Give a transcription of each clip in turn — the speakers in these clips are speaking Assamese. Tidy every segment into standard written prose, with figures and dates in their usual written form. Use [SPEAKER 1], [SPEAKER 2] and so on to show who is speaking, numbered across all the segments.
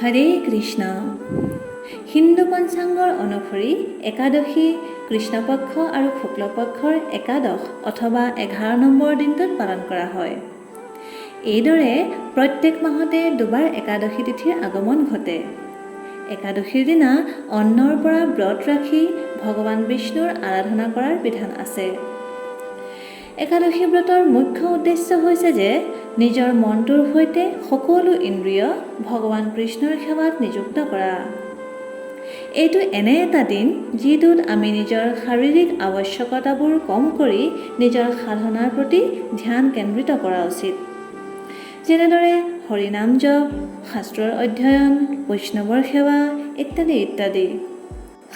[SPEAKER 1] হৰে কৃষ্ণ। হিন্দু পঞ্চাংগৰ অনুসৰি একাদশী কৃষ্ণপক্ষ আৰু শুক্লপক্ষৰ একাদশ অথবা 11 নম্বৰ দিনটোত পালন কৰা হয়। এইদৰে প্ৰত্যেক মাহতে দুবাৰ একাদশী তিথিৰ আগমন ঘটে। একাদশীৰ দিনা অন্নৰ পৰা ব্ৰত ৰাখি ভগৱান বিষ্ণুৰ আৰাধনা কৰাৰ বিধান আছে। একাদশী ব্ৰতৰ মুখ্য উদ্দেশ্য হৈছে যে নিজৰ মনটোৰ সৈতে সকলো ইন্দ্ৰিয় ভগৱান কৃষ্ণৰ সেৱাত নিযুক্ত কৰা। এইটো এনে এটা দিন যিটোত আমি নিজৰ শাৰীৰিক আৱশ্যকতাবোৰ কম কৰি নিজৰ সাধনাৰ প্ৰতি ধ্যান কেন্দ্ৰিত কৰা উচিত, যেনেদৰে হৰিনাম জপ, শাস্ত্ৰৰ অধ্যয়ন, বৈষ্ণৱৰ সেৱা ইত্যাদি ইত্যাদি।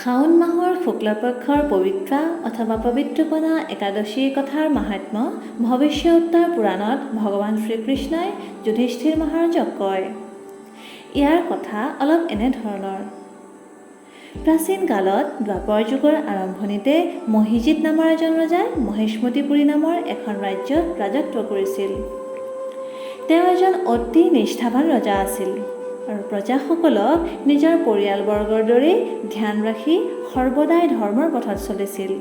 [SPEAKER 1] শাওণ মাহৰ শুক্লপক্ষৰ পবিত্ৰা অথবা পবিত্ৰপনা একাদশীৰ কথাৰ মাহাত্ম্য ভৱিষ্যোত্তৰ পুৰাণত ভগৱান শ্ৰীকৃষ্ণই যুধিষ্ঠিৰ মহাৰাজক কয়। ইয়াৰ কথা অলপ এনেধৰণৰ। প্ৰাচীন কালত দ্বাপৰ যুগৰ আৰম্ভণিতে মহিজিত নামৰ এজন ৰজাই মহিষ্মতীপুৰী নামৰ এখন ৰাজ্যত ৰাজত্ব কৰিছিল। তেওঁ এজন অতি নিষ্ঠাবান ৰজা আছিল আৰু প্ৰজাসকলক নিজৰ পৰিয়ালবৰ্গৰ দৰেই ধ্যান ৰাখি সৰ্বদাই ধৰ্মৰ পথত চলিছিল।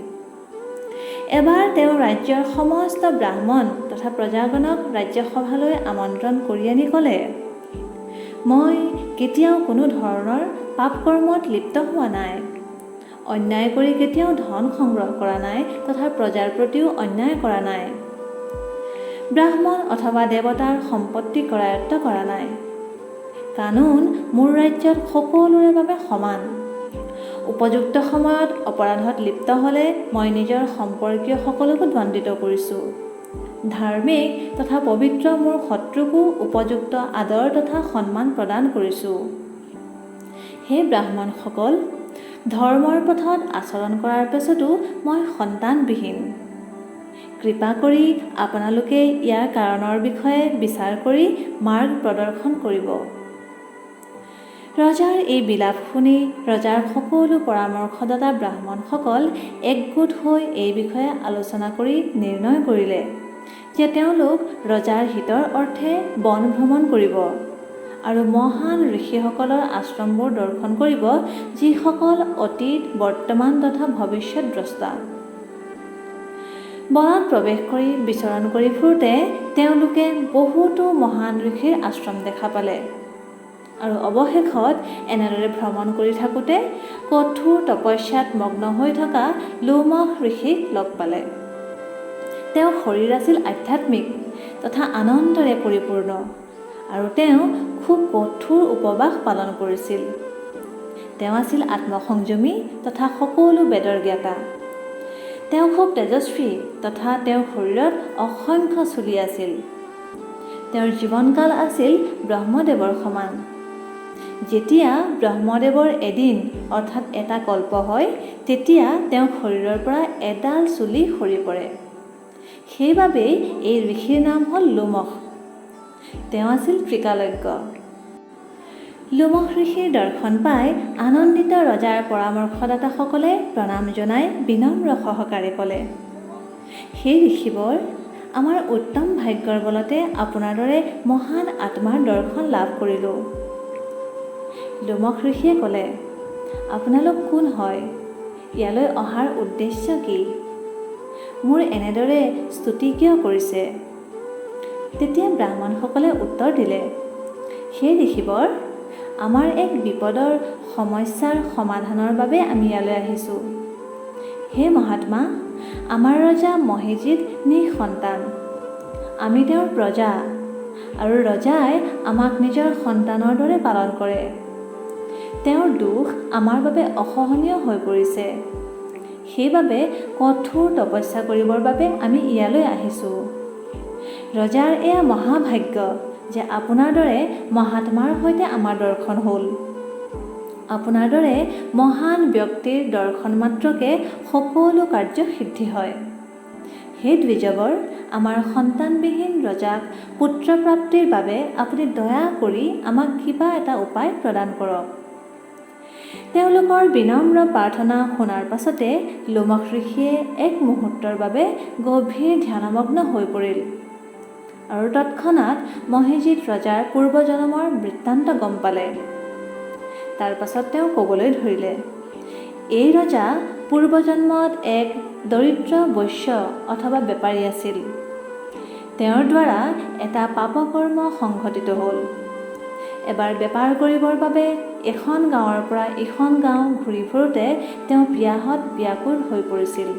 [SPEAKER 1] এবাৰ তেওঁ ৰাজ্যৰ সমস্ত ব্ৰাহ্মণ তথা প্ৰজাগণক ৰাজ্যসভালৈ আমন্ত্ৰণ কৰি আনি ক'লে, "মই কেতিয়াও কোনো ধৰণৰ পাপ কৰ্মত লিপ্ত হোৱা নাই, অন্যায় কৰি কেতিয়াও ধন সংগ্ৰহ কৰা নাই তথা প্ৰজাৰ প্ৰতিও অন্যায় কৰা নাই, ব্ৰাহ্মণ অথবা দেৱতাৰ সম্পত্তি কৰায়ত্ব কৰা নাই। কানুন মোৰ ৰাজ্যত সকলোৰে বাবে সমান। উপযুক্ত সময়ত অপৰাধত লিপ্ত হ'লে মই নিজৰ সম্পৰ্কীয়সকলকো দণ্ডিত কৰিছোঁ। ধাৰ্মিক তথা পবিত্ৰ মোৰ শত্ৰুকো উপযুক্ত আদৰ তথা সন্মান প্ৰদান কৰিছোঁ। হে ব্ৰাহ্মণসকল, ধৰ্মৰ পথত আচৰণ কৰাৰ পাছতো মই সন্তানবিহীন। কৃপা কৰি আপোনালোকে ইয়াৰ কাৰণৰ বিষয়ে বিচাৰ কৰি মাৰ্গ প্ৰদৰ্শন কৰিব।" ৰজাৰ এই বিলাপ শুনি ৰজাৰ সকলো পৰামৰ্শদাতা ব্ৰাহ্মণসকল একগোট হৈ এই বিষয়ে আলোচনা কৰি নিৰ্ণয় কৰিলে যে তেওঁলোক ৰজাৰ হিতৰ অৰ্থে বন ভ্ৰমণ কৰিব আৰু মহান ঋষিসকলৰ আশ্ৰমবোৰ দৰ্শন কৰিব, যিসকল অতীত, বৰ্তমান তথা ভৱিষ্যত দ্ৰষ্টা। বনত প্ৰৱেশ কৰি বিচৰণ কৰি ফুৰোঁতে তেওঁলোকে বহুতো মহান ঋষিৰ আশ্ৰম দেখা পালে আৰু অৱশেষত এনেদৰে ভ্ৰমণ কৰি থাকোঁতে কঠোৰ তপস্যাত মগ্ন হৈ থকা লোমশ ঋষিক লগ পালে। তেওঁৰ শৰীৰ আছিল আধ্যাত্মিক তথা আনন্দৰে পৰিপূৰ্ণ আৰু তেওঁ খুব কঠোৰ উপবাস পালন কৰিছিল। তেওঁ আছিল আত্মসংযমী তথা সকলো বেদৰ জ্ঞাতা। তেওঁ খুব তেজস্বী তথা তেওঁৰ শৰীৰত অসংখ্য চুলি আছিল। তেওঁৰ জীৱনকাল আছিল ব্ৰহ্মদেৱৰ সমান। যেতিয়া ব্ৰহ্মদেৱৰ এদিন অৰ্থাৎ এটা কল্প হয়, তেতিয়া তেওঁৰ শৰীৰৰ পৰা এডাল চুলি সৰি পৰে। সেইবাবেই এই ঋষিৰ নাম হ'ল লোমশ। তেওঁ আছিল ত্ৰিকালজ্ঞ। লোমশ ঋষিৰ দৰ্শন পাই আনন্দিত ৰজাৰ পৰামৰ্শদাতাসকলে প্ৰণাম জনাই বিনম্ৰ সহকাৰে ক'লে, "সেই ঋষিবৰ, আমাৰ উত্তম ভাগ্যৰ বলতে আপোনাৰ দৰে মহান আত্মাৰ দৰ্শন লাভ কৰিলোঁ।" লোমশ ঋষিয়ে ক'লে, "আপোনালোক কোন হয়? ইয়ালৈ অহাৰ উদ্দেশ্য কি? মোৰ এনেদৰে স্তুতি কিয় কৰিছে?" তেতিয়া ব্ৰাহ্মণসকলে উত্তৰ দিলে, "সেই ঋষিবৰ, আমাৰ এক বিপদৰ সমস্যাৰ সমাধানৰ বাবে আমি ইয়ালৈ আহিছোঁ। হে মহাত্মা, আমাৰ ৰজা মহিজিত নিঃসন্তান। আমি তেওঁৰ প্ৰজা আৰু ৰজাই আমাক নিজৰ সন্তানৰ দৰে পালন কৰে। তেওঁৰ দুখ আমাৰ বাবে অসহনীয় হৈ পৰিছে। সেইবাবে কঠোৰ তপস্যা কৰিবৰ বাবে আমি ইয়ালৈ আহিছোঁ। ৰজাৰ এয়া মহাভাগ্য যে আপোনাৰ দৰে মহাত্মাৰ সৈতে আমাৰ দৰ্শন হ'ল। আপোনাৰ দৰে মহান ব্যক্তিৰ দৰ্শন মাত্ৰকে সকলো কাৰ্য সিদ্ধি হয়। হে দ্বিজবৰ, আমাৰ সন্তানবিহীন ৰজাক পুত্ৰপ্ৰাপ্তিৰ বাবে আপুনি দয়া কৰি আমাক কিবা এটা উপায় প্ৰদান কৰক।" তেওঁলোকৰ বিনম্ৰ প্ৰাৰ্থনা শুনাৰ পাছতে লোমশ ঋষিয়ে এক মুহূৰ্তৰ বাবে গভীৰ ধ্যানমগ্ন হৈ পৰিল আৰু তৎক্ষণাত মহিজিত ৰজাৰ পূৰ্বজন্মৰ বৃত্তান্ত গম পালে। তাৰ পাছত তেওঁ ক'বলৈ ধৰিলে, এই ৰজা পূৰ্বজন্মত এক দৰিদ্ৰ বৈশ্য অথবা বেপাৰী আছিল। তেওঁৰ দ্বাৰা এটা পাপকৰ্ম সংঘটিত হ'ল। এবাৰ বেপাৰ কৰিবৰ বাবে এখন গাঁৱৰ পৰা ইখন গাঁও ঘূৰি ফুৰোঁতে তেওঁ পিয়াহত ব্যাকুল হৈ পৰিছিল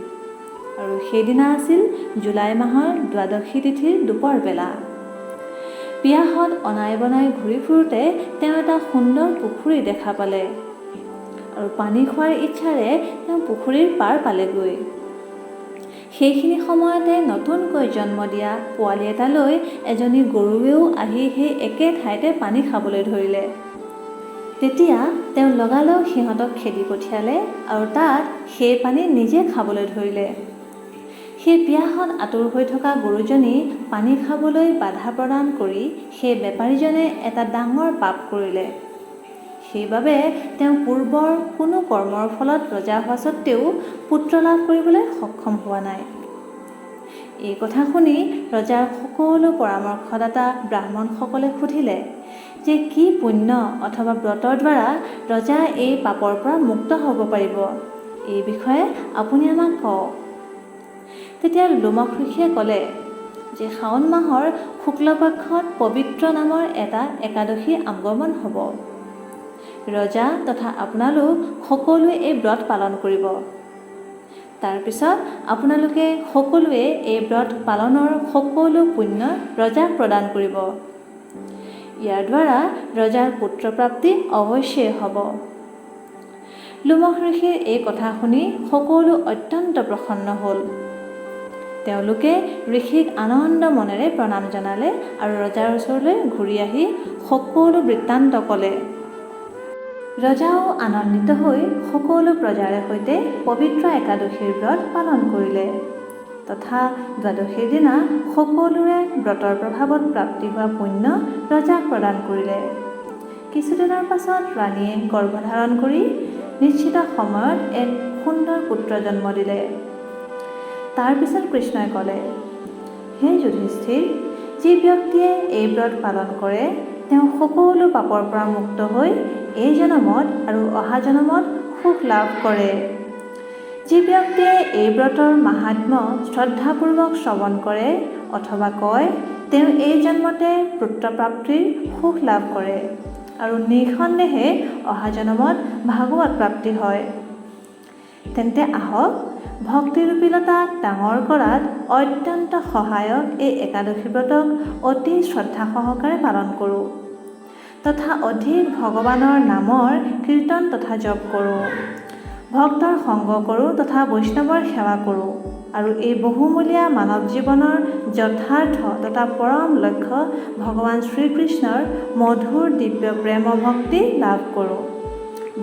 [SPEAKER 1] আৰু সেইদিনা আছিল জুলাই মাহৰ দ্বাদশী তিথিৰ দুপৰ বেলা। পিয়াহত অনাই বনাই ঘূৰি ফুৰোঁতে তেওঁ এটা সুন্দৰ পুখুৰী দেখা পালে আৰু পানী খোৱাৰ ইচ্ছাৰে তেওঁ পুখুৰীৰ পাৰ পালেগৈ। সেইখিনি সময়তে নতুনকৈ জন্ম দিয়া পোৱালি এটা লৈ এজনী গৰুৱেও আহি সেই একে ঠাইতে পানী খাবলৈ ধৰিলে। তেতিয়া তেওঁ লগালগ সিহঁতক খেদি পঠিয়ালে আৰু তাত সেই পানী নিজে খাবলৈ ধৰিলে। সেই পিয়াহত আতুৰ হৈ থকা গৰুজনী পানী খাবলৈ বাধা প্ৰদান কৰি সেই বেপাৰীজনে এটা ডাঙৰ পাপ কৰিলে। সেইবাবে তেওঁ পূৰ্বৰ কোনো কৰ্মৰ ফলত ৰজা হোৱা স্বত্তেও পুত্ৰ লাভ কৰিবলৈ সক্ষম হোৱা নাই। এই কথা শুনি ৰজাৰ সকলো পৰামৰ্শদাতা ব্ৰাহ্মণসকলে সুধিলে যে কি পুণ্য অথবা ব্ৰতৰ দ্বাৰা ৰজা এই পাপৰ পৰা মুক্ত হ'ব পাৰিব, এই বিষয়ে আপুনি আমাক কওক। তেতিয়া লোমশ ঋষিয়ে ক'লে যে শাওণ মাহৰ শুক্লপক্ষত পবিত্ৰ নামৰ এটা একাদশী আগমন হ'ব। ৰজা তথা আপোনালোক সকলোৱে এই ব্ৰত পালন কৰিব। তাৰপিছত আপোনালোকে সকলোৱে এই ব্ৰত পালনৰ সকলো পুণ্য ৰজাক প্ৰদান কৰিব। ইয়াৰ দ্বাৰা ৰজাৰ পুত্ৰপ্ৰাপ্তি অৱশ্যেই হ'ব। লোমশ ঋষিৰ এই কথা শুনি সকলো অত্যন্ত প্ৰসন্ন হ'ল। তেওঁলোকে ঋষিক আনন্দ মনেৰে প্ৰণাম জনালে আৰু ৰজাৰ ওচৰলৈ ঘূৰি আহি সকলো বৃত্তান্ত ক'লে। ৰজাও আনন্দিত হৈ সকলো প্ৰজাৰে সৈতে পবিত্ৰ একাদশীৰ ব্ৰত পালন কৰিলে তথা দ্বাদশীৰ দিনা সকলোৰে ব্ৰতৰ প্ৰভাৱত প্ৰাপ্তি হোৱা পুণ্য ৰজাক প্ৰদান কৰিলে। কিছুদিনৰ পাছত ৰাণীয়ে গৰ্ভধাৰণ কৰি নিশ্চিত সময়ত এক সুন্দৰ পুত্ৰ জন্ম দিলে। তাৰপিছত কৃষ্ণই ক'লে, হে যুধিষ্ঠিৰ, যি ব্যক্তিয়ে এই ব্ৰত পালন কৰে তেওঁ সকলো পাপৰ পৰা মুক্ত হৈ এই জনমত আৰু অহা জনমত সুখ লাভ কৰে। যি ব্যক্তিয়ে এই ব্ৰতৰ মাহাত্ম্য শ্ৰদ্ধাপূৰ্বক শ্ৰৱণ কৰে অথবা কয়, তেওঁ এই জন্মতে পুত্ৰপ্ৰাপ্তিৰ সুখ লাভ কৰে আৰু নিঃসন্দেহে অহা জনমত ভাগৱত প্ৰাপ্তি হয়। তেন্তে আহক, ভক্তিৰূপী লতাক ডাঙৰ কৰাত অত্যন্ত সহায়ক এই একাদশী ব্ৰতক অতি শ্ৰদ্ধা সহকাৰে পালন কৰোঁ তথা অধিক ভগৱানৰ নামৰ কীৰ্তন তথা জপ কৰোঁ, ভক্তৰ সংগ কৰোঁ তথা বৈষ্ণৱৰ সেৱা কৰোঁ আৰু এই বহুমূলীয়া মানৱ জীৱনৰ যথাৰ্থ তথা পৰম লক্ষ্য ভগৱান শ্ৰীকৃষ্ণৰ মধুৰ দিব্য প্ৰেম ভক্তি লাভ কৰোঁ।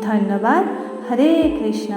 [SPEAKER 1] ধন্যবাদ। হৰে কৃষ্ণ।